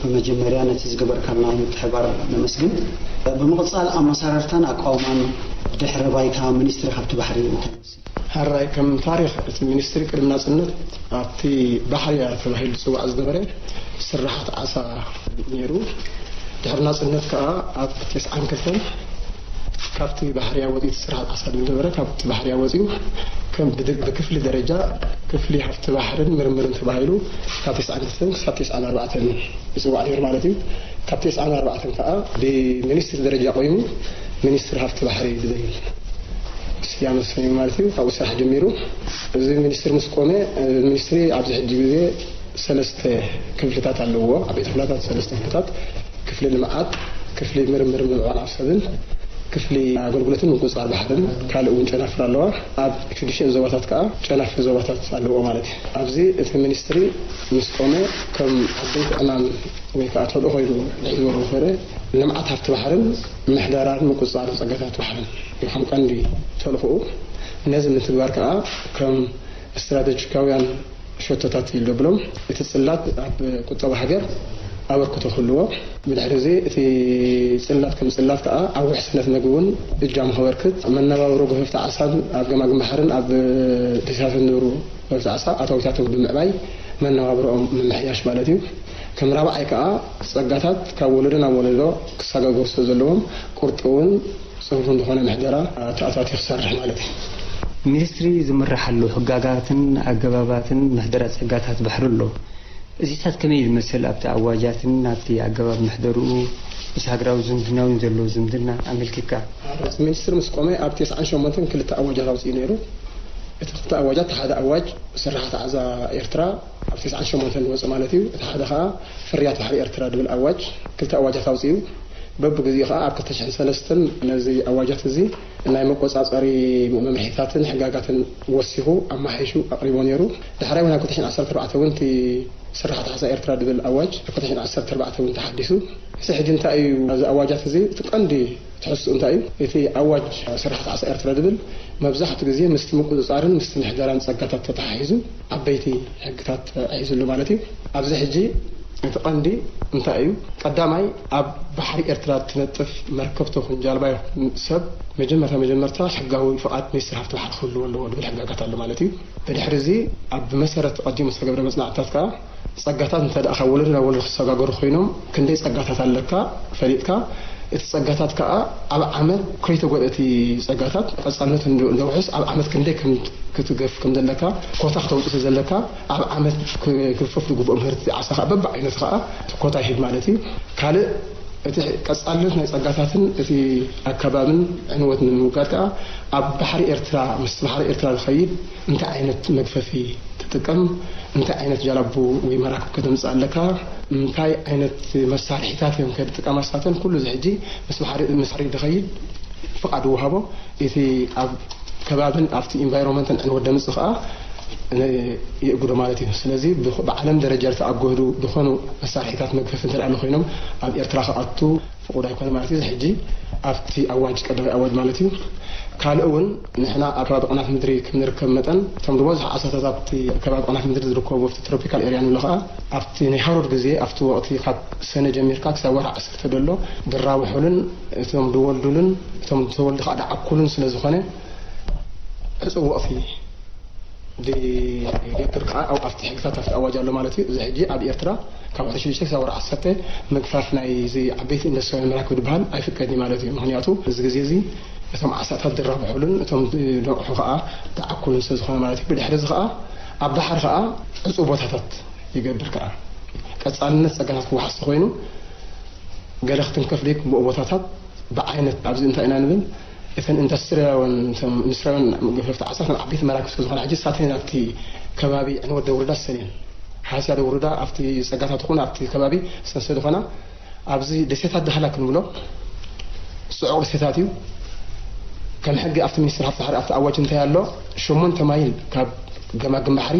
ብመጀመርያ ነቲ ዝገበርካልና ምትሕባር ነመስግን። ብምቕጻል ኣመሰራርታን ኣቃውማን ድሕረ ባይታ ሚኒስትሪ ሃብቲ ባሕሪ እንታይ ይመስል? ሕራይ ከም ታሪኽ እቲ ሚኒስትሪ ቅድሚ ናጽነት ኣብቲ ባሕርያ ተባሂሉ ዝጽዋዕ ዝነበረ ስራሓት ዓሳ ነይሩ። ድሕሪ ናጽነት ከኣ ኣብ ተስዓን ክልተን ካብቲ ባሕርያ ወጺኡ እቲ ስራሓት ዓሳ ዝነበረ ካብቲ ባሕርያ ወጺኡ ከም ብድ- ብክፍሊ ደረጃ ክፍሊ ሃፍቲ ባሕርን ምርምርን ተባሂሉ ካብ ተስዓን ክልተን ክሳብ ተስዓን ኣርባዕተን ይጽዋዕ ነይሩ ማለት እዩ። ካብ ተስዓን ኣርባዕተን ከኣ ብሚኒስትሪ ደረጃ ቆይሙ ሚኒስትሪ ሃፍቲ ባሕሪ ዝብል ስያመ ተሰይሙ ማለት እዩ። ካብኡ ስራሕ ጀሚሩ። እዚ ሚኒስትሪ ምስ ቆመ፣ ሚኒስትሪ ኣብዚ ሕጂ ግዜ ሰለስተ ክፍልታት ኣለዎ። ዓበይቲ ክፍላታት ሰለስተ ክፍልታት፣ ክፍሊ ልምዓት፣ ክፍሊ ምርምር ምዕባለ ኣብ ሰብን ክፍሊ ኣገልግሎትን ምቁፅፃር ባሕርን ካልእ እውን ጨናፍር ኣለዋ። ኣብ ሽዱሽተ ዞባታት ከዓ ጨናፍር ዞባታት ኣለዎ ማለት እዩ። ኣብዚ እቲ ሚኒስትሪ ምስ ቆመ ከም ዓበይቲ ዕማም ወይ ከዓ ተልእኾ ኢሉ ዝሕዝዎ ዝነበረ ልምዓት ሃፍቲ ባሕርን ምሕደራን ምቁፅፃርን ፀጋታት ባሕርን እዩ ከም ቀንዲ ተልእኾኡ። ነዚ ምትግባር ከዓ ከም ስትራቴጂካውያን ሸቶታት ኢሉ ዘብሎም እቲ ጽላት ኣብ ቁጠባ ሃገር ኣበርክቶ ክህልዎ፣ ብድሕሪ እዚ እቲ ጽላት ከም ጽላት ከኣ ኣብ ውሕስነት መግቢ እውን እጃሙ ከበርክት፣ መነባብሮ ገፈፍቲ ዓሳን ኣብ ገማግም ባሕርን ኣብ ደሴታትን ዝነብሩ ገፈፍቲ ዓሳ ኣታዊታቶም ብምዕባይ መነባብሮኦም ምምሕያሽ ማለት እዩ። ከም ራብዓይ ከኣ ጸጋታት ካብ ወለዶ ናብ ወለዶ ክሰጋገሩ ስለ ዘለዎም ቁርጡውን ጽፉፍን ዝኾነ ምሕደራ ተኣታትዩ ክሰርሕ ማለት እዩ። ሚኒስትሪ ዝምርሓሉ ሕጋጋትን ኣገባባትን ምሕደራ ጸጋታት ባሕሪ ኣሎ። እዚታት ከመይ ዝመስል ኣብቲ ኣዋጃትን ኣብቲ ኣገባብ ምሕደርኡ ምስ ሃገራዊ ዝምድናውን ዘሎ ዝምድና ኣመልኪትካ? ሓረስት ሚኒስትሪ ምስ ቆመ ኣብ ተስዓን ሸሞንተን ክልተ ኣዋጃት ኣውፂኡ ነይሩ። እቲ ክልተ ኣዋጃት፣ እቲ ሓደ ኣዋጅ ስራሓት ዓሳ ኤርትራ ኣብ ተስዓን ሸሞንተን ዝወፀ ማለት እዩ። እቲ ሓደ ከዓ ፍርያት ባሕሪ ኤርትራ ዝብል ኣዋጅ፣ ክልተ ኣዋጃት ኣውፂኡ። በብግዚኡ ከዓ ኣብ ክልተ ሽሕን ሰለስተን ነዚ ኣዋጃት እዚ ናይ መቆፃፀሪ መምርሒታትን ሕጋጋትን ወሲኹ ኣመሓይሹ ኣቕሪቦ ነይሩ። ዳሕራይ እውን ኣብ ክልተ ሽሕን ዓሰርተ ኣርባዕተ እውን እቲ ስራሓት ዓሳ ኤርትራ ዝብል ኣዋጅ ኣብ ክልተ ሽሕን ዓሰርተ ኣርባዕተ እውን ተሓዲሱ። እዚ ሕጂ እንታይ እዩ ኣብዚ ኣዋጃት እዚ እቲ ቀንዲ ትሕዝትኡ እንታይ እዩ? እቲ ኣዋጅ ስራሓት ዓሳ ኤርትራ ዝብል መብዛሕትኡ ግዜ ምስቲ ምቁጽጻርን ምስቲ ምሕደራን ጸጋታት ተተሓሒዙ ዓበይቲ ሕግታት ሒዙ ኣሎ ማለት እዩ። ኣብዚ ሕጂ እቲ ቀንዲ እንታይ እዩ? ቀዳማይ ኣብ ባሕሪ ኤርትራ እትነጥፍ መርከብ ትኹን ጃልባ ይኹን ሰብ መጀመርታ መጀመርታ ሕጋዊ ፍቓድ ሚኒስትሪ ሃብቲ ባሕሪ ክህልዎ ኣለዎ ዝብል ሕጋጋት ኣሎ ማለት እዩ። ብድሕሪ እዚ ኣብ ብመሰረት ቀዲሙ ዝተገብረ መጽናዕትታት ከኣ ጸጋታት እንተ ደኣ ካብ ወለዶ ናብ ወለዶ ክሰጋገሩ ኮይኖም ክንደይ ጸጋታት ኣለካ ፈሊጥካ፣ እቲ ጸጋታት ከኣ ኣብ ዓመት ከይተጎድአ እቲ ጸጋታት ቀጻልነቱ እንደ- እንደውሕስ ኣብ ዓመት ክንደይ ከም ክትገፍ ከም ዘለካ ኮታ ክተውጽእ ስለ ዘለካ ኣብ ዓመት ክ- ክፈፍ ዝግብኦ ምህርቲ ዓሳ ከኣ በብዓይነቱ ከኣ እቲ ኮታ ይህብ ማለት እዩ። ካልእ እቲ ቀጻልነት ናይ ጸጋታትን እቲ ኣከባብን ዕንወት ንምምጋድ ከኣ ኣብ ባሕሪ ኤርትራ ምስ ባሕሪ ኤርትራ ዝኸይድ እንታይ ዓይነት መግፈፊ ትጥቀም፣ እንታይ ዓይነት ጃላቡ ወይ መራክብ ከተምጽእ ኣለካ፣ እንታይ ዓይነት መሳርሒታት እዮም ከድጥቀማ ሳተን ኩሉ እዚ ሕጂ ምስ ባሕሪ ምስ ባሕሪ ዝኸይድ ፍቓድ ይወሃቦ። እቲ ኣብ ከባብን ኣብቲ ኢንቫይሮንመንትን ዕንወት ደምጽእ ከኣ የእግዶ ማለት እዩ። ስለዚ ብዓለም ደረጃ ዝተኣገዱ ዝኾኑ መሳርሒታት መግፈፊ እንተ ኣሎ ኮይኖም ኣብ ኤርትራ ክኣቱ ፍቑድ ኣይኮነ ማለት እዩ። እዚ ሕጂ ኣብቲ ኣዋጅ ቀዳማይ ኣዋጅ ማለት እዩ። ካልእ እውን ንሕና ኣብ ከባቢ ቁናት ምድሪ ከም ንርከብ መጠን እቶም ዝበዝሑ ዓሳታት ኣብቲ ከባቢ ቁናት ምድሪ ዝርከቡ ኣብቲ ትሮፒካል ኤርያ ንብሎ ከዓ ኣብቲ ናይ ሃሩር ግዜ ኣብቲ ወቕቲ ካብ ሰነ ጀሚርካ ክሳብ ወርሒ ዓሰርተ ዘሎ ድራብሑሉን እቶም ድወልዱሉን እቶም ዝተወልዱ ከዓ ድዓኩሉን ስለ ዝኾነ ዕፁብ ወቕቲ ድገብር ከዓ ኣብኡ ኣብቲ ሕግታት ኣብቲ ኣዋጅ ኣሎ ማለት እዩ። እዚ ሕጂ ኣብ ኤርትራ ካብ ወርሒ ሽዱሽተ ክሳብ ወርሒ ዓሰርተ ምግፋፍ ናይ እዚ ዓበይቲ ኢንዱስትሪያል መራክብ ዝበሃል ኣይፍቀድን እዩ ማለት እዩ። ምክንያቱ እዚ ግዜ እዚ እቶም ዓሳታት ዝራብሑሉን እቶም ዝነቕሑ ከዓ ዝዓኩሉን ስለ ዝኾነ ማለት እዩ። ብድሕሪ እዚ ከዓ ኣብ ባሕሪ ከዓ ዕፁብ ቦታታት ይገብር ከዓ ቀፃልነት ፀጋታት ክወሓስ ተኮይኑ ገለ ክትንከፍ ዘይግብኦ ቦታታት ብዓይነት ኣብዚ እንታይ ኢና ንብል እተን ኢንዱስትሪያውን እቶም ኢንዱስትሪያውን ገፈፍቲ ዓሳ ከም ዓበይቲ መራክብ ስለ ዝኾና ሕጂ ሳተን ኣብቲ ከባቢ ዕንወት ደውርዳ ዝሰንየን ሓስያ ደውርዳ ኣብቲ ጸጋታት ይኹን ኣብቲ ከባቢ ሰንሰ ዝኾና ኣብዚ ደሴታት ዳህላ ክንብሎ ጽዑቕ ደሴታት እዩ። ከም ሕጊ ኣብቲ ሚኒስትሪ ሃብቲ ባሕሪ ኣብቲ ኣዋጅ እንታይ ኣሎ ሸሞንተ ማይል ካብ ገማግም ባሕሪ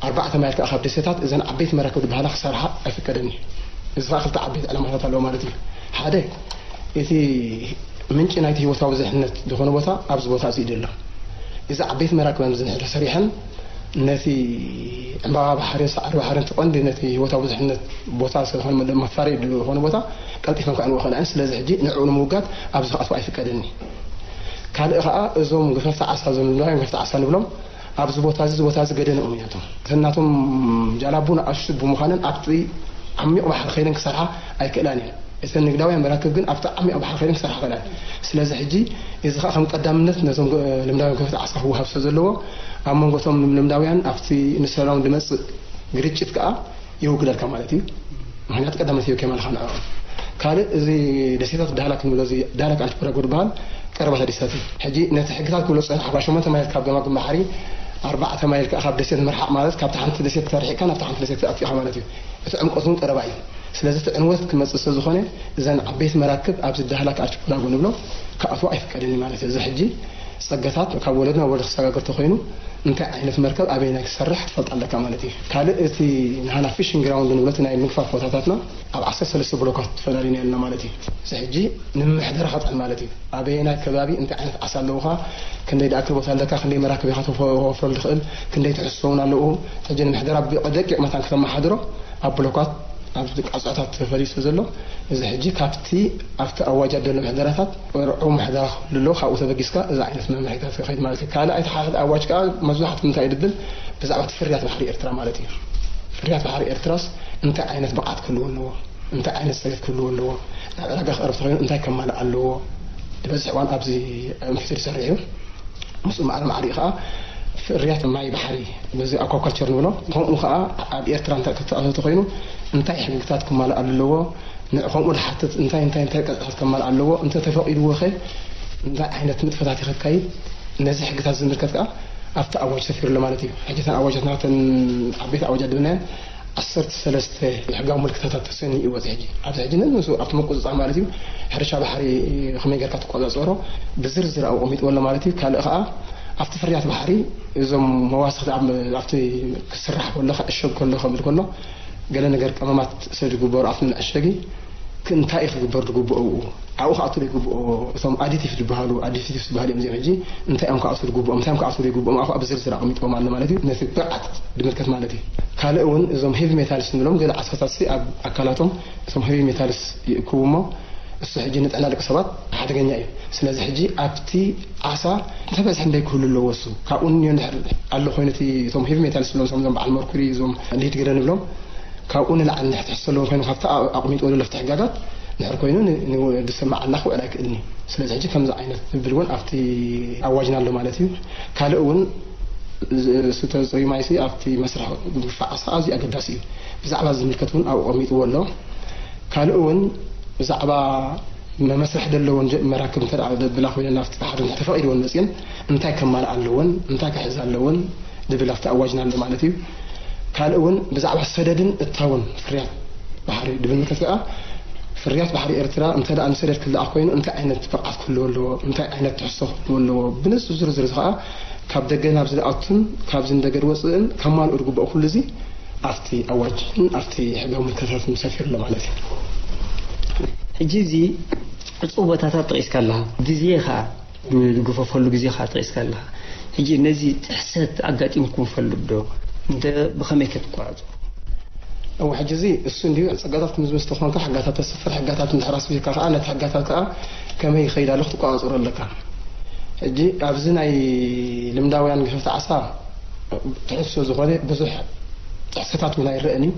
ኣርባዕተ ማይል ከዓ ካብ ደሴታት እዘን ዓበይቲ መራክብ ዝበሃላ ክሰርሓ ኣይፍቀደን እዩ። እዚ ከዓ ክልተ ዓበይቲ ዕላማታት ኣለዎ ማለት እዩ። ሓደ እቲ ምንጪ ናይቲ ህይወታዊ ዝሕነት ዝኾነ ቦታ ኣብዚ ቦታ እዚ እዩ ዘሎ። እዚ ዓበይቲ መራክብ ኣብዚ ተሰሪሐን ነቲ ዕምባባ ባሕርን ሳዕሪ ባሕርን እቲ ቀንዲ ነቲ ህይወታዊ ብዙሕነት ቦታ ስለዝኾነ፣ መደ-፣ መፋረዪ ዝኾነ ቦታ ቀልጢፈን ከዕንዎ ይኽእላ እየን። ስለዚ ሕጂ ንዕኡ ንምውጋድ ኣብዚ ክኣትዋ ኣይፍቀድን እዩ። ካልእ ኸኣ እዞም ገፈፍቲ ዓሳ፣ እዞም ልምዳውያን ገፈፍቲ ዓሳ ንብሎም ኣብዚ ቦታ እዚ፣ እዚ ቦታ እዚ ገደነኦም እዮም። እቶም እተን ናቶም ጃላቡ ንኣሽቱ ብምዃነን ኣብቲ ዓሚቕ ባሕሪ ከይደን ክሰርሓ ኣይክእላን እየን። እተን ንግዳውያን መራክብ ግን ኣብቲ ዓሚቕ ባሕሪ ከይደን ክሰርሓ ይኽእላ እየን። ስለዚ ሕጂ እዚ ኸኣ ከም ቀዳምነት ነዞም ገ-፣ ልምዳውያን ገፈፍቲ ዓሳ ክወሃብ ስለ ዘለዎ፣ ኣብ መንጎ እቶም ልምዳውያን ኣብቲ ንሰላም ዝመጽእ ግርጭት ከኣ የውግደልካ ማለት እዩ። ምኽንያቱ ቀዳምነት ሂብካ የማልኻ ንዕኦም። ካልእ እዚ ደሴታት ዳህላክ ንብሎ፣ እዚ ዳህላክ ኣርኪፔላጎ ዝበሃል ቀረባ ደሴታት እዩ። ሕጂ ነቲ ሕግታት ክብሎ ዝጸንሐ ካብ ሸሞንተ ማይል ካብ ገማግም ባሕሪ፣ ኣርባዕተ ማይል ከኣ ካብ ደሴት ምርሓቕ ማለት ካብታ ሓንቲ ደሴት ተርሒቕካ ናብታ ሓንቲ ደሴት ክትኣቱ ኢኻ ማለት እዩ። እቲ ዕምቆት እውን ቀረባ እዩ። ስለዚ እቲ ዕንወት ክመጽእ ስለ ዝኾነ እዘን ዓበይቲ መራክብ ኣብዚ ዳህላክ ኣርኪፔላጎ ንብሎ ክኣትዋ ኣይፍቀድን እዩ ማለት እዩ። እዚ ሕጂ ጸጋታት ካብ ወለዶ ናብ ወለዶ ክሰጋገር ተኾይኑ እንታይ ዓይነት መርከብ ኣበየናይ ክሰርሕ ክትፈልጥ ኣለካ ማለት እዩ። ካልእ እቲ ንሃና ፊሽንግ ግራውንድ ንብሎ እቲ ናይ ምግፋፍ ቦታታትና ኣብ ዓሰርተ ሰለስተ ብሎካት ተፈላሊና ኣለና ማለት እዩ። እዚ ሕጂ ንምሕደራ ከጥዕም ማለት እዩ። ኣበየናይ ከባቢ እንታይ ዓይነት ዓሳ ኣለውኻ፣ ክንደይ ደኣ ክርቦት ኣለካ፣ ክንደይ መራክብ ኢኻ ተወ-፣ ተወፍረሉ ትኽእል፣ ክንደይ ትሕዝቶ እውን ኣለዎ። ሕጂ ንምሕደራ ብደቂቕ መታን ከተመሓድሮ ኣብ ብሎካት ኣብ ቃጽዖታት ተፈሊሱ ዘሎ። እዚ ሕጂ ካብቲ ኣብቲ ኣዋጃት ዘሎ ምሕደራታት ወርዑ ምሕደራ ክህሉ ኣለዎ። ካብኡ ተበጊስካ እዚ ዓይነት መምርሒታት ክኸይድ ማለት እዩ። ካልእ ኣይተሓሕድ ኣዋጅ ከኣ መብዛሕትኡ እንታይ እዩ ድብል ብዛዕባ እቲ ፍርያት ባሕሪ ኤርትራ ማለት እዩ። ፍርያት ባሕሪ ኤርትራስ እንታይ ዓይነት ብቕዓት ክህልዎ ኣለዎ? እንታይ ዓይነት ጽሬት ክህልዎ ኣለዎ? ናብ ዕዳጋ ክቐርብ ተኾይኑ እንታይ ከማልእ ኣለዎ? ዝበዝሕ እዋን ኣብዚ ምሕትር ይሰርሕ እዩ። ምስኡ ማዕረ ማዕሪኡ ከኣ ፍርያት ማይ ባሕሪ፣ በዚ ኣኳካልቸር ንብሎ፣ ከምኡ ከኣ ኣብ ኤርትራ እንታይ ክተኣታቶ ኮይኑ እንታይ ሕግታት ክማልእ ኣለዎ፣ ንዕ-፣ ከምኡ ዝሓትት እንታይ እንታይ እንታይ ቅጥዕታት ከማልእ ኣለዎ፣ እንተ ተፈቒድዎ ኸ እንታይ ዓይነት ንጥፈታት ከካይድ፣ ነዚ ሕግታት ዝምልከት ከኣ ኣብቲ ኣዋጅ ሰፊሩ ኣሎ ማለት እዩ። ሕጂ እተን ኣዋጃትና፣ እተን ዓበይቲ ኣዋጃት ድብልናየን ዓሰርተ ሰለስተ ሕጋዊ ምልክታታት ተሰኒእዎ። እዚ ሕጂ፣ ኣብዚ ሕጂ ነንሱ ኣብቲ ምቁጽጻር ማለት እዩ፣ ሕርሻ ባሕሪ ከመይ ጌርካ ትቆጻጸሮ ብዝርዝር ኣብኡ ኣቐሚጥዎ ኣሎ ማለት እዩ። ካልእ ከኣ ኣብቲ ፍርያት ባሕሪ እዞም መዋስኽቲ ኣብ-፣ ኣብቲ ክስራሕ ከሎ፣ ክዕሸግ ከሎ፣ ከብል ከሎ፣ ገለ ነገር ቀመማት ስለ ዝግበሩ ኣብቲ መዐሸጊ፣ ክ-፣ እንታይ እዩ ክግበር ዝግብኦ ኣብኡ? ኣብኡ ክኣቱ ዘይግብኦ፣ እቶም ኣዲቲቭ ዝበሃሉ፣ ኣዲቲቭስ ዝበሃሉ እዮም እዚኦም። ሕጂ እንታይ እዮም ክኣቱ ዝግብኦም፣ እንታይ እዮም ክኣቱ ዘይግብኦም፣ ኣብኡ ብዝርዝር ኣቐሚጥዎም ኣሎ ማለት እዩ። ነቲ ብቕዓት ዝምልከት ማለት እዩ። ካልእ እውን እዞም ሄቪ ሜታልስ ንብሎም ገለ ዓሳታት ኣብ ኣካላቶም እቶም ሄቪ ሜታልስ ይእክቡ እሞ፣ እሱ ሕጂ ንጥዕና ደቂ ሰባት ሓደገኛ እዩ። ስለዚ ሕጂ ኣብቲ ዓሳ ተበዝሒ ክንደይ ክህሉ ኣለዎ? እሱ ካብኡ ንዮ እንድሕር ኣሎ ኮይኑ፣ እቲ እቶም ሄቪ ሜታልስ ንብሎም፣ እዞም በዓል መርኩሪ፣ እዞም ሊድ ገለ ንብሎም፣ ካብኡ ንላዕሊ እንድሕር ትሕዝቶ ኣለዎም ኮይኑ፣ ካብቲ ኣ-፣ ኣቕሚጥዎ ዘሎ ፍትሒ ሕጋጋት እንድሕር ኮይኑ፣ ን-፣ ን-፣ ዝሰማዓልና ክውዕል ኣይክእልን እዩ። ስለዚ ሕጂ ከምዚ ዓይነት ዝብል እውን ኣብቲ ኣዋጅና ኣሎ ማለት እዩ። ካልእ እውን ዝ-፣ እሱ ተጽርዩ ማይሲ ኣብቲ መስርሕ ምግፋዕ ዓሳ ኣዝዩ ኣገዳሲ እዩ። ብዛዕባ ዝምልከት እውን ኣብኡ ኣቐሚጥዎ ኣሎ። ካልእ እውን ብዛዕባ መመስርሒ ዘለዎን ጀ-፣ መራክብ እንተ ደኣ ደብላ ኮይነን ናብቲ ባሕሪ እንተ ተፈቒድወን መጺአን እንታይ ከማልኣ ኣለወን፣ እንታይ ክሕዛ ኣለወን ዝብል ኣብቲ ኣዋጅና ኣሎ ማለት እዩ። ካልእ እውን ብዛዕባ ሰደድን እታውን ፍርያት ባሕሪ ዝብል ምልከት ከኣ ፍርያት ባሕሪ ኤርትራ እንተ ደኣ ንሰደድ ክለኣኽ ኮይኑ እንታይ ዓይነት ብቕዓት ክህልዎ ኣለዎ፣ እንታይ ዓይነት ትሕዝቶ ክህልዎ ኣለዎ፣ ብንጹር ዝርዝር እዚ ከኣ ካብ ደገ ናብ ዝኣቱን ካብዚ ንደገ ዝወጽእን ከማልኡ ዝግብኦ ኩሉ እዚ ኣብቲ ኣዋጅን ኣብቲ ሕጋዊ ምልከታትን ሰፊሩ ኣሎ ማለት እዩ። ሕጂ እዚ ዕጹው ቦታታት ጠቒስካ ኣለኻ፣ ግዜ ኸኣ፣ ዝግፈፈሉ ግዜ ኸኣ ጠቒስካ ኣለኻ። ሕጂ ነዚ ጥሕሰት ኣጋጢምኩም ይፈልጥ ዶ? እንተ ብኸመይ ከ ትቋጻጸሩ? እወ፣ ሕጂ እዚ እሱ እንድዩ፣ ጸጋታት ክምዝምዝ ተኾንካ፣ ሕጋታት ተስፍር፣ ሕጋታት እንድሕር ኣስፊርካ ከኣ፣ ነቲ ሕጋታት ከኣ ከመይ ይኸይድ ኣሎ ክትቆጻጸሮ ኣለካ። ሕጂ ኣብዚ ናይ ልምዳውያን ገፈፍቲ ዓሳ ትሕዝቶ ዝኾነ ብዙሕ ጥሕሰታት እውን ኣይረኣን እዩ።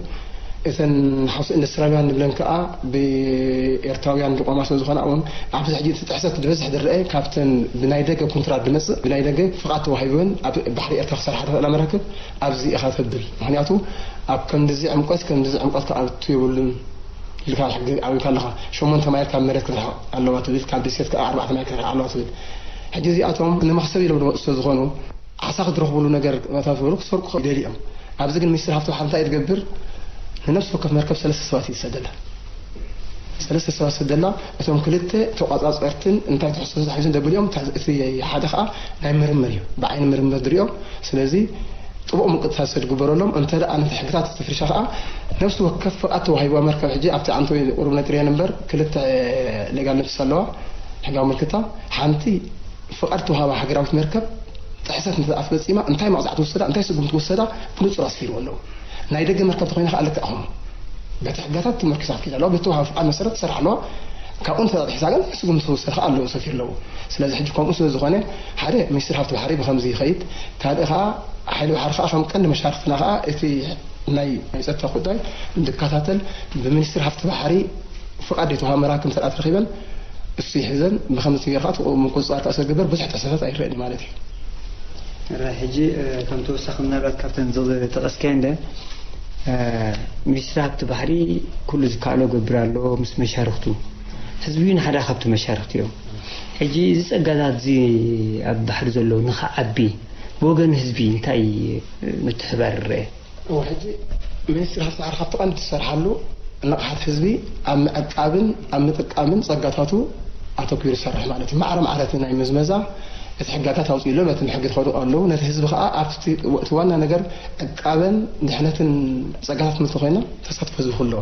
እተን ሓውሲ ኢንዱስትሪያውያን ንብለን ከኣ ብኤርትራውያን ዝቆማ ስለ ዝኾና እውን ኣብዚ ሕጂ እቲ ጥሕሰት ዝበዝሕ ዝረአ ካብተን ብናይ ደገ ኮንትራት ዝመጽእ፣ ብናይ ደገ ፍቓድ ተዋሂብወን ኣብ ባሕሪ ኤርትራ ክሰርሓ ዝኽእላ መራክብ ኣብዚ ኢኻ ተብል። ምኽንያቱ ኣብ ከምዚ ዕምቆት፣ ከምዚ ዕምቆት ክኣቱ የብሉን ኢልካ ሕጊ ኣውጅካ ኣለኻ። ሸሞንተ ማይል ካብ መሬት ክትርሕቕ ኣለዋ ትብል፣ ካብ ደሴት ከኣ ኣርባዕተ ማይል ክትርሕቕ ኣለዋ ትብል። ሕጂ እዚኣቶም ንመኽሰብ ኢሎም ዝመጹ ስለ ዝኾኑ ዓሳ ክትረኽብሉ ነገር መታን ዝበሉ ክሰርቁ ይደልዩ እዮም። ኣብዚ ግን ሚኒስትር ሃብተ ባሕሪ እንታይ እዩ ዝገብር? ንነፍሲ ወከፍ መርከብ ሰለስተ ሰባት እዩ ዝሰደላ። ሰለስተ ሰባት ዝሰደላ፣ እቶም ክልተ ተቋጻጸርትን እንታይ ትሕዝቶ ተታሒዙን ዘብሉ እዮም። እታ፣ እቲ ሓደ ከኣ ናይ ምርምር እዩ። ብዓይኒ ምርምር ዝሪኦ። ስለዚ ጥቡቕ ምንቅስቃስ ዝግበረሎም፣ እንተ ደኣ ነቲ ሕግታት እቲ ፍርሻ ከኣ ነፍሲ ወከፍ ፍቓድ ተዋሂብዋ መርከብ። ሕጂ ኣብቲ ዓንተወይ ቁሩብ ነጢረየን እምበር ክልተ ሌጋል ኖቲስ ኣለዋ፣ ሕጋዊ ምልክታ። ሓንቲ ፍቓድ ተዋህባ ሃገራዊት መርከብ ጥሕሰት እንተ ኣፈጺማ እንታይ መቕጻዕቲ ወሰዳ፣ እንታይ ስጉምቲ ወሰዳ ብንጹር ኣስፊርዎ ኣለዉ። ናይ ደገ መርከብ ተኾይና ከኣ ልክዕ ከምኡ በቲ ሕጋታት ተመርኪሳ ክትከይድ ኣለዋ፣ በቲ ወሃቢ ፍቓድ መሰረት ትሰርሕ ኣለዋ። ካብኡ እንተ ጥሒሳ ግን ስጉምቲ ክውሰድ ከኣ ኣለዎ፣ ሰፊሩ ኣለዎ። ስለዚ ሕጂ ከምኡ ስለ ዝኾነ ሓደ ሚኒስትሪ ሃብቲ ባሕሪ ብኸምዚ ይኸይድ፣ ካልእ ከኣ ሓይሊ ባሕሪ ከኣ ከም ቀንዲ መሻርክትና ከኣ እቲ ናይ ናይ ጸጥታ ጉዳይ ዝከታተል ብሚኒስትሪ ሃብቲ ባሕሪ ፍቓድ ዘይተዋህባ መራክብ እንተ ደኣ ተረኺበን እሱ ይሕዘን፣ ብኸምዚ ገይርካ እቲ ምቁጽጻር ከኣ ስለ ዝግበር ብዙሕ ጥሕሰታት ኣይረኣን እዩ ማለት እዩ። ራይ ሕጂ፣ እ፣ ከም ተወሳኺ ምናልባት ካብተን ዝጠቐስካየን እንደ፣ እ፣ ሚኒስትሪ ሃብቲ ባሕሪ ኩሉ ዝከኣሎ ገብር ኣሎ ምስ መሻርክቱ። ህዝቢ እውን ሓደ ካብቲ መሻርክቲ እዮም። ሕጂ እዚ ጸጋታት እዚ ኣብ ባሕሪ ዘሎ ንኽዓቢ ብወገን ህዝቢ እንታይ ምትሕባር ይረአ? እወ፣ ሕጂ ሚኒስትሪ ሃብቲ ባሕሪ ካብቲ ቀንዲ ዝሰርሓሉ ንቕሓት ህዝቢ ኣብ ምዕቃብን ኣብ ምጥቃምን ጸጋታቱ ኣተኲሩ ይሰርሕ ማለት እዩ። ማዕረ ማዕረ እቲ ናይ ምዝመዛ እቲ ሕጋታት ኣውጺኡ ኣሎ፣ በቲ ሕጊ ዝኸዱ ኣለዉ። ነቲ ህዝቢ ከኣ ኣብቲ እቲ ዋና ነገር ዕቃበን ድሕነትን ጸጋታት ምልቲ ኮይና ተሳትፎ ህዝቢ ክህልዎ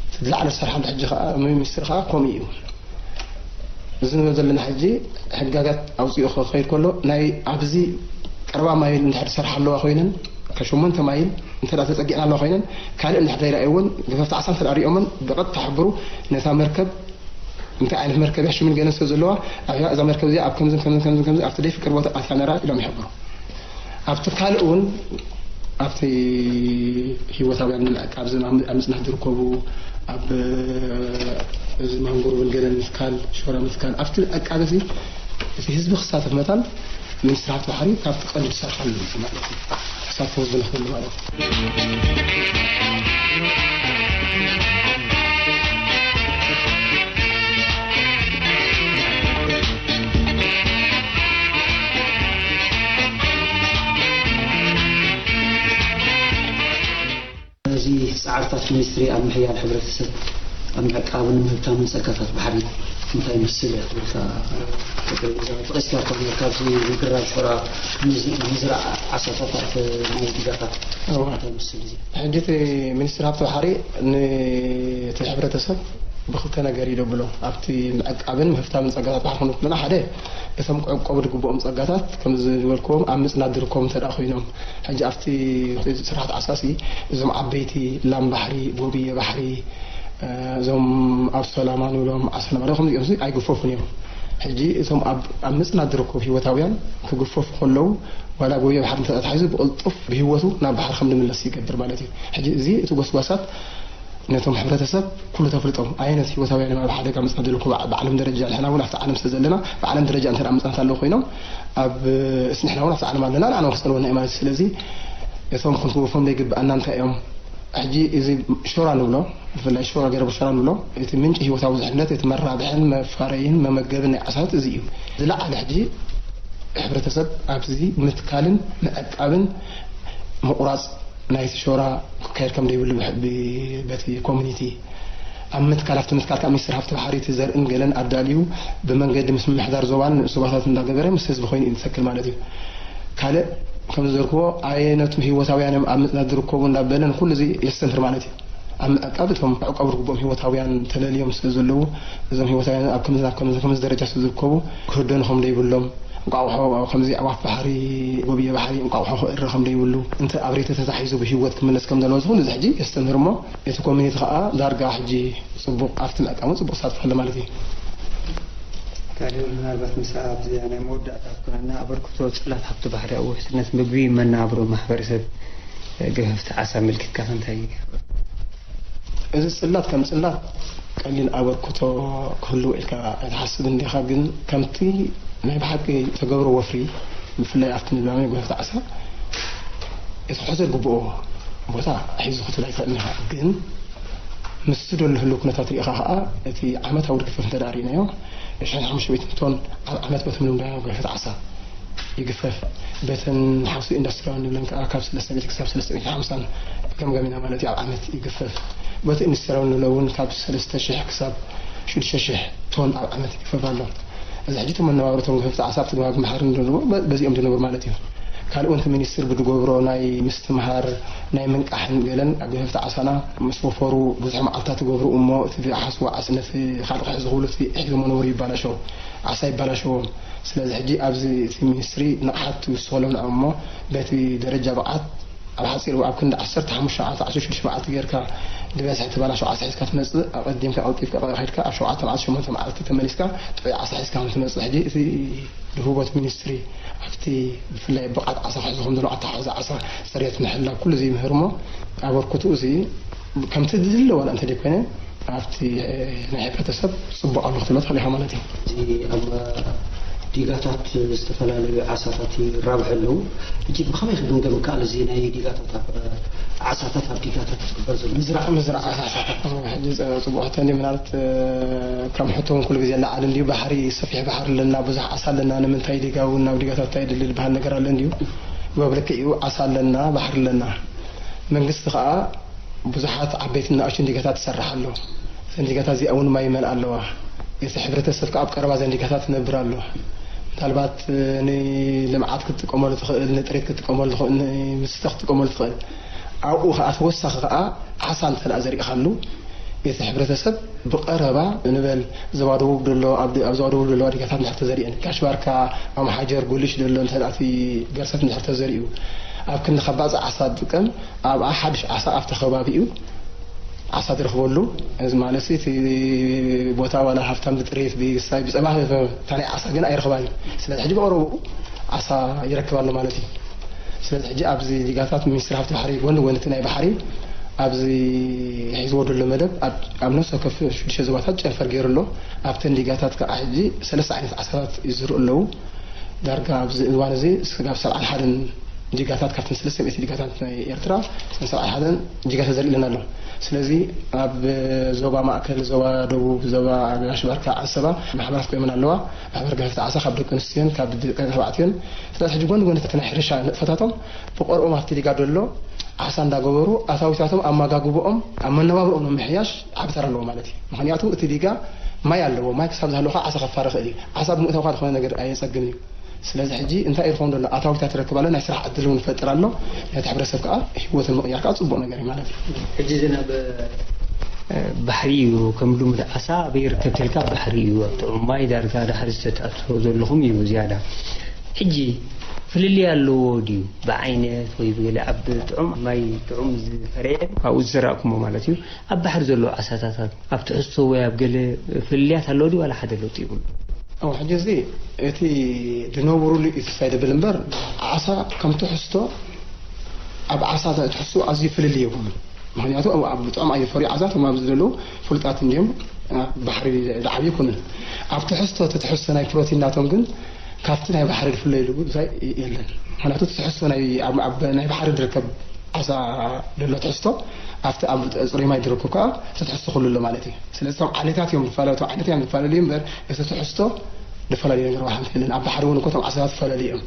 እቲ ዝለዓለ ዝሰርሓሉ ሕጂ ከኣ ሚኒስትሪ ከኣ ከምኡ እዩ። እዚ ንብሎ ዘለና ሕጂ ሕጋጋት ኣውፂኡ ክኸይድ ከሎ ናይ ኣብዚ ቀረባ ማይል እንድሕር ዝሰርሓ ኣለዋ ኮይነን ካብ ሸሞንተ ማይል እንተ ደኣ ተፀጊዐን ኣለዋ ኮይነን ካልእ እንድሕር ዘይረኣዩ እውን ገፈፍቲ ዓሳ እንተ ደኣ ሪኦመን ብቐጥታ ሕብሩ ነታ መርከብ እንታይ ዓይነት መርከብ እያ ሽምን ገለን ስለ ዘለዋ ኣብያ እዛ መርከብ እዚኣ ኣብ ከምዝን ከምዝን ከምዝን ከምዝን ኣብቲ ደይፍቅር ቦታ ኣትያ ነራ ኢሎም ይሕብሩ። ኣብቲ ካልእ እውን ኣብቲ ህይወታውያን ንምዕቃብ ኣብ ምጽናት ዝርከቡ ኣብ እዚ ማንጎሮቭን ገለን ምትካል ሸራ ምትካል ኣብቲ ዕቃበ እዚ እቲ ህዝቢ ክሳተፍ መታን ሚኒስትሪ ሃብቲ ባሕሪ ካብቲ ቀንዲ ዝሰርሓሉ እዩ ማለት እዩ። ተሳትፎ ህዝቢ ንኽህሉ ማለት እዩ። እዚ ጻዕርታት ሚኒስትሪ ኣብ ምሕያል ሕብረተሰብ ኣብ ምዕቃብን ምህብታምን ጸጋታት ባሕሪ እንታይ ይመስል እያ ትብል እታ ጠረጴዛ? ጠቒስካ እኳ ነርካ ኣብዚ ምግራብ ሸራ ንዝ- ንዝረኣ ዓሳታት ኣብ ማይ ዲጋታት እዋ። እንታይ ይመስል እዚ? ሕጂ እቲ ሚኒስትሪ ሃብቲ ባሕሪ ነቲ ሕብረተሰብ ብክልተ ነገር እዩ ደብሎ ኣብቲ ምዕቃብን ምህብታምን ጸጋታት ባሕሪ ክንብል ከለና ሓደ እቶም ክዕቀቡ ዝግብኦም ጸጋታት ከምዚ ዝበልክዎም ኣብ ምጽናት ዝርከቡ እንተ ደኣ ኮይኖም ሕጂ ኣብቲ ስርዓት ዓሳሲ እዞም ዓበይቲ ላም ባሕሪ፣ ጎብየ ባሕሪ፣ እዞም ኣብ ሰላማ ንብሎም ዓሳ ነባሪ ከምዚኦም እዚ ኣይግፈፉን እዮም። ሕጂ እቶም ኣብ ኣብ ምጽናት ዝርከቡ ህይወታውያን ክግፈፉ ከለዉ ዋላ ጎብየ ባሕሪ እንተ ተታሒዙ ብቕልጡፍ ብህይወቱ ናብ ባሕሪ ከም ዝምለስ ይገብር ማለት እዩ። ሕጂ እዚ እቲ ጎስጓሳት ነቶም ሕብረተሰብ ኩሉ ተፍልጦም ኣየነት ህይወታውያን እዮም ኣብ ሓደጋ ምጽናት ዝርከቡ ብዓለም ደረጃ ንሕና እውን ኣብቲ ዓለም ስለ ዘለና ብዓለም ደረጃ እንተ ምጽናት ኣለዉ ኮይኖም ኣብ እስ ንሕና እውን ኣብቲ ዓለም ኣለና ንዓና ክጸልወና እዩ ማለት እዩ። ስለዚ እቶም ክንክወፎም ዘይግብኣና እንታይ እዮም? ሕጂ እዚ ሾራ ንብሎ ብፍላይ ሾራ ገረብ ሾራ ንብሎ እቲ ምንጪ ህይወታዊ ዝሕነት እቲ መራብሕን መፋረይን መመገብን ናይ ዓሳት እዚ እዩ። ዝለዓለ ሕጂ ሕብረተሰብ ኣብዚ ምትካልን ምዕቃብን ምቑራጽ ናይቲ ሾራ ክካየድ ከም ዘይብሉ በቲ ኮሚኒቲ ኣብ ምትካል ኣብቲ ምትካል ከዓ ሚኒስትር ሃፍቲ ባሕሪ እቲ ዘርእን ገለን ኣዳልዩ ብመንገዲ ምስ ምምሕዳር ዞባን ንኡስ ዞባታት እንዳገበረ ምስ ህዝቢ ኮይኑ እዩ ዝተክል ማለት እዩ። ካልእ ከም ዝበልክዎ ኣየነቱ ህይወታውያን እዮም ኣብ ምፅናት ዝርከቡ እንዳበለ ንኩሉ እዚ የስተምህር ማለት እዩ። ኣብ ምዕቃብ እቶም ዕቀብ ዝግብኦም ህይወታውያን ተለልዮም ስለ ዘለዉ እዞም ህይወታውያን ኣብ ከምዚ ኣብ ከምዚ ከምዚ ደረጃ ስለ ዝርከቡ ክህደኑ ከም ዘይብሎም እንቋቑሖ ከምዚ ኣዕዋፍ ባሕሪ ጎብየ ባሕሪ እንቋቑሖ ክእረ ከም ዘይብሉ እንተ ኣብ ሬቶ ተታሒዙ ብህይወት ክምለስ ከም ዘለዎ ዝኹሉ እዚ ሕጂ የስተምህር እሞ እቲ ኮሚኒቲ ከዓ ዳርጋ ሕጂ ፅቡቕ ኣብቲ ምዕቃብ እውን ፅቡቕ ተሳትፎ ኣሎ ማለት እዩ። ካልእ ምናልባት ምስ ኣብዚ ናይ መወዳእታ ክኮነና ኣበርክቶ ጽላት ሃብቲ ባሕሪ ኣብ ውሕስነት ምግቢ መነባብሮ ማሕበረሰብ ገፈፍቲ ዓሳ ኣመልኪትካ ከ እንታይ ይገብር? እዚ ጽላት ከም ጽላት ቀሊል ኣበርክቶ ክህልዎ ኢልካ ኣይትሓስብን ዲኻ? ግን ከምቲ ናይ ብሓቂ ተገብሮ ወፍሪ ብፍላይ ኣብቲ ንላመ ገፈፍቲ ዓሳ እቲ ክሕዞ ዝግብኦ ቦታ ሒዙ ክትብል ኣይትኽእልን ኢኻ። ግን ምስቲ ዘሎ ህልው ኩነታት ሪኢኻ ኸኣ እቲ ዓመታዊ ግፍፍ እንተ ደኣ ርኢናዮ፣ ዕስራን ሓሙሽተ ሚእትን ቶን ኣብ ዓመት በቲ ምልምዳዮ ገፈፍቲ ዓሳ ይግፈፍ። በተን ሓውሲ ኢንዳስትሪያዊ ንብለን ከኣ ካብ ሰለስተ ሚእቲ ክሳብ ሰለስተ ሚእቲ ሓምሳን ገምጋም ኢና ማለት እዩ ኣብ ዓመት ይግፈፍ። በቲ ኢንዱስትሪያዊ ንብለ እውን ካብ ሰለስተ ሽሕ ክሳብ ሽዱሽተ ሽሕ ቶን ኣብ ዓመት ይግፈፍ ኣሎ። እዚ ሕጂ እቶም መነባብሮቶም ገፈፍቲ ዓሳ ኣብቲ ገማግም ባሕሪ ንብሎ በዚኦም ዝነብሩ ማለት እዩ። ካልእ እውን እቲ ሚኒስትር ብዝገብሮ ናይ ምስትምሃር ናይ ምንቃሕን ገለን ኣብ ገፈፍቲ ዓሳና ምስ ወፈሩ ብዙሕ መዓልታት ይገብሩ እሞ እቲ ሓስዋ ዓስ ነቲ ካልእ ክሕዝ ዝኽብሉ እቲ ሒዞሞ ነበሩ ይባላሸው ዓሳ ይባላሸዎም። ስለዚ ሕጂ ኣብዚ እቲ ሚኒስትሪ ንቕሓት ይውስኸሎም ንዕኦም እሞ፣ በቲ ደረጃ ብቕዓት ኣብ ሓጺር ኣብ ክንዲ ዓሰርተ ሓሙሽተ መዓልቲ፣ ዓሰርተ ሽዱሽተ መዓልቲ ጌርካ ዝበዝሐ ተበላሽው ዓሳ ሒዝካ ትመጽእ። ኣቐዲምካ ቀልጢፍካ ኸድካ ኣብ ሸውዓተ መዓልቲ፣ ሸሞንተ መዓልቲ ተመሊስካ ጥዑይ ዓሳ ሒዝካ ከም ትመጽእ። ሕጂ እቲ ድሁቦት ሚኒስትሪ ኣብቲ ብፍላይ ብቕዓት ዓሳ ክሕዙ ከም ዘለዉ፣ ኣተሓሕዛ ዓሳ፣ ጽሬት ምሕላው፣ ኩሉ እዚ ይምህር እሞ ኣበርክትኡ እዚ ከምቲ ዝድለ ዋላ እንተደይኮነ ኣብቲ ናይ ሕብረተሰብ ጽቡቕ ኣሎ ክትብሎ ትኽእል ኢኻ ማለት እዩ። እዚ ኣብ ዲጋታት ዝተፈላለዩ ዓሳታት ይራብሑ ኣለዉ። ሕጂ ብኸመይ ክግምገም ይከኣል? እዚ ናይ ዲጋታት ኣብ ዓሳታት ኣብ ዲጋታት ዝግበር ዘሎ ምዝራዕ ምዝራዕ ዓሳታት። ዓሳታት። ሕጂ ጸ-፣ ጽቡቕ ሕቶ እንዲ ምናልባት፣ እ፣ ከም ሕቶ እውን ኩሉ ግዜ ለዓል እንዲዩ። ባሕሪ፣ ሰፊሕ ባሕሪ ኣለና፣ ብዙሕ ዓሳ ኣለና፣ ንምንታይ ዲጋ እውን ናብ ዲጋታት እንታይ ይድሊ ዝበሃል ነገር ኣሎ እንዲዩ። በብልክዕ እዩ፣ ዓሳ ኣለና፣ ባሕሪ ኣለና። መንግስቲ ከኣ ብዙሓት ዓበይትን ንኣሽቱን ዲጋታት ትሰርሕ ኣሎ። እዘን ዲጋታት እዚኣ እውን ማይ ይመልኣ ኣለዋ። እቲ ሕብረተሰብ ከኣ ኣብ ቀረባ እዘን ዲጋታት ትነብር ኣሎ። ምናልባት ንልምዓት ክትጥቀመሉ ትኽእል፣ ንጥሪት ክትጥቀመሉ ትኽእል፣ ንመስተ ክትጥቀመሉ ትኽእል። ኣብኡ ከኣ ተወሳኺ ከኣ ዓሳ እንተ ደኣ ዘሪእኻሉ፣ እቲ ሕብረተሰብ ብቐረባ ንበል ዞባ ደቡብ ደሎ፣ ኣብ ድ-፣ ኣብ ዞባ ደቡብ ደለዋ ዲጋታት እንድሕር ተዘሪአን፣ ጋሽ ባርካ፣ ኣምሓጀር፣ ጉልሽ ደሎ እንተ ደኣ እቲ ገርሰት እንድሕር ተዘሪኡ፣ ኣብ ክንዲ ካብ ባጽዕ ዓሳ ዝጥቀም ኣብኣ ሓድሽ ዓሳ ኣብቲ ከባቢኡ ዓሳ ዝረኽበሉ፣ እዚ ማለት እቲ ቦታ ዋላ ሃብታም ብጥሪት፣ ብሳይ፣ ብጸባ፣ እታ ናይ ዓሳ ግን ኣይረኽባን እዩ። ስለዚ ሕጂ ብቐረብኡ ዓሳ ይረክብ ኣሎ ማለት እዩ። ስለዚ ሕጂ ኣብዚ ዲጋታት ሚኒስትሪ ሃብቲ ባሕሪ ጎኒ ጎኒ እቲ ናይ ባሕሪ ኣብዚ ሒዝዎ ዘሎ መደብ ኣብ፣ ኣብ ነፍሲ ወከፍ ሽዱሽተ ዞባታት ጨንፈር ገይሩ ኣሎ። ኣብተን ዲጋታት ከዓ ሕጂ ሰለስተ ዓይነት ዓሳታት ይዝርኡ ኣለዉ። ዳርጋ ኣብዚ እዋን እዚ ስጋብ ሰብዓን ሓደን ዲጋታት ካብተን ሰለስተ ሚእቲ ዲጋታት ናይ ኤርትራ፣ እተን ሰብዓን ሓደን ዲጋ ተዘሪእለን ኣሎ። ስለዚ ኣብ ዞባ ማእከል፣ ዞባ ደቡብ፣ ዞባ ጋሽ ባርካ፣ ዓሰባ ማሕበራት ቆይመን ኣለዋ። ማሕበር ገፈፍቲ ዓሳ ካብ ደቂ ኣንስትዮን ካብ ደቂ ተባዕትዮን። ስለዚ ሕጂ ጎኒ ጎኒ እቲ ናይ ሕርሻ ንጥፈታቶም ብቐርቦም ኣብቲ ዲጋ ደሎ ዓሳ እንዳገበሩ ኣታዊታቶም ኣመጋግብኦም ኣብ መነባብሮኦም ንምሕያሽ ዓቢ ተራ ኣለዎ ማለት እዩ። ምኽንያቱ እቲ ዲጋ ማይ ኣለዎ። ማይ ክሳብ ዝሃለወ ከዓ ዓሳ ከፋሪ ይኽእል እዩ። ዓሳ ብምእታውካ ዝኾነ ነገር ኣየጸግምን እዩ። ስለዚ ሕጂ እንታይ እዩ ዝኸውን ዘሎ? ኣታዊታት ይረክብ ኣሎ፣ ናይ ስራሕ ዕድል እውን ይፈጥር ኣሎ፣ ነቲ ሕብረተሰብ ከዓ ህይወቱ ምቕያር ከዓ ጽቡቕ ነገር እዩ ማለት እዩ። ሕጂ እዚ ናብ፣ እ፣ ባሕሪ እዩ፣ ከም ልሙድ ዓሳ ኣበይ ይርከብ ተልካ ኣብ ባሕሪ እዩ፣ ኣብ ጥዑም ማይ ዳርጋ ድሕሪ ዝተኣትዎ ዘለኹም እዩ ዝያዳ። ሕጂ ፍልልይ ኣለዎ ድዩ? ብዓይነት ወይ ብገለ ኣብ ጥዑም ማይ ጥዑም ዝፈረየ ካብኡ ዝዘራእኩሞ ማለት እዩ። ኣብ ባሕሪ ዘለዉ ዓሳታት ኣብ ትሕዝቶ ወይ ኣብ ገለ ፍልልያት ኣለዎ ድዩ ዋላ ሓደ ለውጢ ይብሉ? ኣብ ሕጂ እዚ እቲ ዝነብሩሉ እዩ ተስፋ ይደብል እምበር ዓሳ ከም ትሕዝቶ ኣብ ዓሳ ትሕዝቶ ኣዝዩ ፍልልይ የብሉን። ምኽንያቱ ኣብ፣ ኣብ ጥዑም ኣየር ፈርዩ ዓሳ እቶም ኣብዚ ዘለዉ ፍሉጣት እንድዮም፣ ኣብ ባሕሪ ዝዓብዩ ይኮኑን። ኣብ ትሕዝቶ እቲ ትሕዝቶ ናይ ፕሮቲን ናቶም ግን ካብቲ ናይ ባሕሪ ዝፍለይሉ ጉዳይ የለን። ምኽንያቱ እቲ ትሕዝቶ ናይ፣ ኣብ፣ ኣብ ናይ ባሕሪ ዝርከብ ዓሳ ዘሎ ትሕዝቶ ኣብቲ ኣብ ጽሩይ ማይ ዝርከብ ከዓ እቲ ትሕዝቶ ኩሉ ኣሎ ማለት እዩ። ስለዚ እቶም ዓይነታት እዮም ዝፈላለዩ፣ እቶም ዓይነት እዮም ዝፈላለዩ እምበር እቲ ትሕዝቶ ዝፈላለዩ ነገር ዋላ ሓንቲ የለን። ኣብ ባሕሪ እውን እኮ እቶም ዓሳታት ዝፈላለዩ እዮም።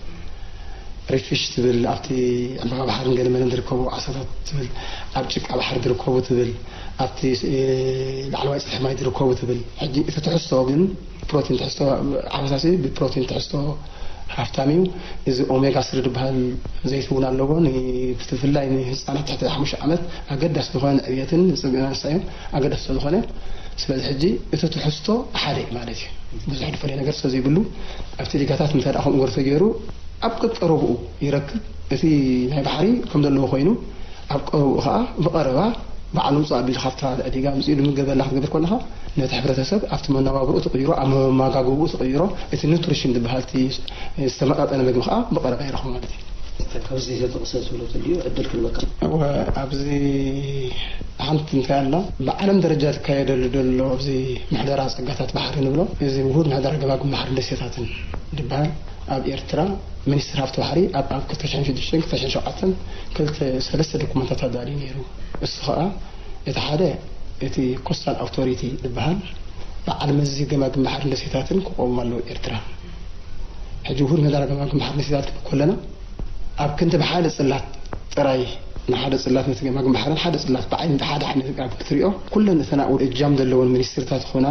ሪፊሽ ትብል፣ ኣብቲ ዕምባባ ባሕርን ገለ መለን ዝርከቡ ዓሳታት ትብል፣ ኣብ ጭቃ ባሕሪ ዝርከቡ ትብል፣ ኣብቲ፣ እ፣ ላዕለዋይ ጽፍሒ ማይ ዝርከቡ ትብል። ሕጂ እቲ ትሕዝቶ ግን ፕሮቲን ትሕዝቶ፣ ዓሳሲ ብፕሮቲን ትሕዝቶ ሃፍታም እዩ። እዚ ኦሜጋ ስሪ ዝበሃል ዘይቲ እውን ኣለዎ። ን-፣ ብፍላይ ንህፃናት ትሕቲ ሓሙሽተ ዓመት ኣገዳሲ ዝኾነ ንዕብየትን ንፅግዕና ንሳዮም ኣገዳሲ ስለዝኾነ፣ ስለዚ ሕጂ እቲ ትሕዝቶ ሓደ እዩ ማለት እዩ። ብዙሕ ዝፈለየ ነገር ስለዘይብሉ ኣብቲ ዲጋታት እንተ ደኣ ከምኡ ገይሩ ተገይሩ ኣብ ቀቀረብኡ ይረክብ። እቲ ናይ ባሕሪ ከም ዘለዎ ኮይኑ ኣብ ቀረብኡ ኸዓ ብቐረባ በዓል ውፅእ ኣቢሉ ካብታ ዲጋ ኣምፂኡ ዝምገበላ ክትገብር ከለኻ ነቲ ሕብረተሰብ ኣብቲ መነባብርኡ ትቕይሮ፣ ኣብ መመጋግብኡ ትቕይሮ። እቲ ኑትሪሽን ዝበሃል እቲ ዝተመጣጠነ ምግቢ ኸዓ ብቐረባ ይረኽቦ ማለት እዩ። ካብዚ ዝተጠቕሰ ትብሎ ተልዩ ዕድል ክንበካ። እወ፣ ኣብዚ ሓንቲ እንታይ ኣላ፣ ብዓለም ደረጃ ዝካየደሉ ዘሎ ኣብዚ ምሕደራ ጸጋታት ባሕሪ ንብሎ፣ እዚ ውሁድ ምሕደራ ገማግም ባሕርን ደሴታትን ዝበሃል ኣብ ኤርትራ ሚኒስትሪ ሃብቲ ባሕሪ ኣብ፣ ኣብ ክልተ ሽሕን ሽዱሽተን ክልተ ሽሕን ሸውዓተን ክልተ ሰለስተ ዶኩመንታት ኣዳልዩ ነይሩ። እሱ ኸኣ እቲ ሓደ እቲ ኮስታል ኣውቶሪቲ ዝበሃል በዓል መዚ ገማግም ባሕርን ደሴታትን ክቆም ኣለዎ ኤርትራ። ሕጂ ውሁድ ምሕደራ ገማግም ባሕርን ደሴታትን ክንብል ከለና ኣብ ክንዲ ብሓደ ጽላት ጥራይ ንሓደ ጽላት ነቲ ገማግም ባሕርን ሓደ ጽላት ብዓይኒ ሓደ ዓይነት ኣብ ክትሪኦ ኩለን እተን ኣብኡ እጃም ዘለወን ሚኒስትሪታት ይኹና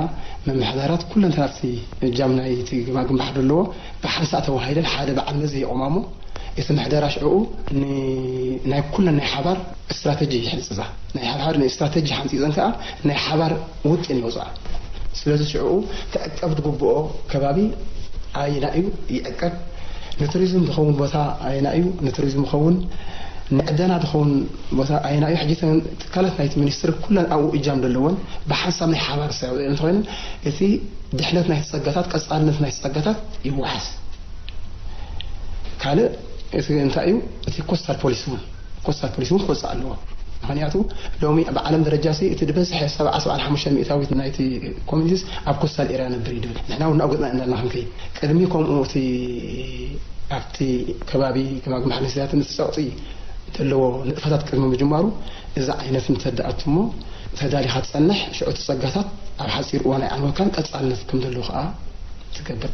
ምምሕዳራት ኩለን እተን ኣብቲ እጃም ናይቲ ገማግም ባሕሪ ዘለዎ ብሓንሳእ ተዋሂደን ሓደ በዓል መዚ የቑማ እሞ እቲ ምሕደራ ሽዕኡ ን-፣ ናይ ኩለን ናይ ሓባር ስትራተጂ ይሕንጽጻ። ናይ ሓባር ናይ ስትራተጂ ሓንጺጸን ከኣ ናይ ሓባር ውጥን የውጽኣ። ስለዚ ሽዕኡ ክዕቀብ ዝግብኦ ከባቢ ኣየና እዩ ይዕቀብ፣ ንቱሪዝም ዝኸውን ቦታ ኣየና እዩ፣ ንቱሪዝም ዝኸውን ንዕደና ዝኸውን ቦታ ኣየና እዩ። ሕጂ እተን ትካላት ናይቲ ሚኒስትሪ ኩለን ኣብኡ እጃም ዘለወን ብሓንሳብ ናይ ሓባር ሰ እንተኮይነን እቲ ድሕነት ናይቲ ጸጋታት፣ ቀጻልነት ናይቲ ጸጋታት ይወሓስ። ካልእ እቲ እንታይ እዩ፣ እቲ ኮስታል ፖሊሲ እውን ኮስታል ፖሊሲ እውን ክወፅእ ኣለዎ። ምክንያቱ ሎሚ ኣብ ዓለም ደረጃ ሲ እቲ ዝበዝሐ ሰብዓ ሰብዓ ሓሙሽተ ሚእታዊት ናይቲ ኮሚኒቲስ ኣብ ኮስታል ኤርያ ነብር እዩ ድብል። ንሕና እውን ናብኡ ገፅና እንዳልና ክንከይድ ቅድሚ ከምኡ እቲ ኣብቲ ከባቢ ገማግም ሓምስያትን እቲ ፀቕጢ ዘለዎ ንጥፈታት ቅድሚ ምጅማሩ እዚ ዓይነት እንተደኣቱ እሞ ተዳሊኻ ትፀንሕ ሽዑ እቲ ፀጋታት ኣብ ሓፂር እዋን ኣይዓንወካን ቀፃልነት ከም ዘለዎ ከዓ ትገብር።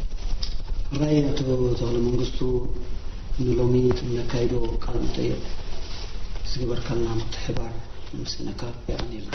ራይ ኣቶ ተኽለ መንግስቱ ንሎሚ እቲ ነካይዶ ቃል መጠየቅ ዝገበርካልና ምትሕባር ንምስግነካ የቀንየልና።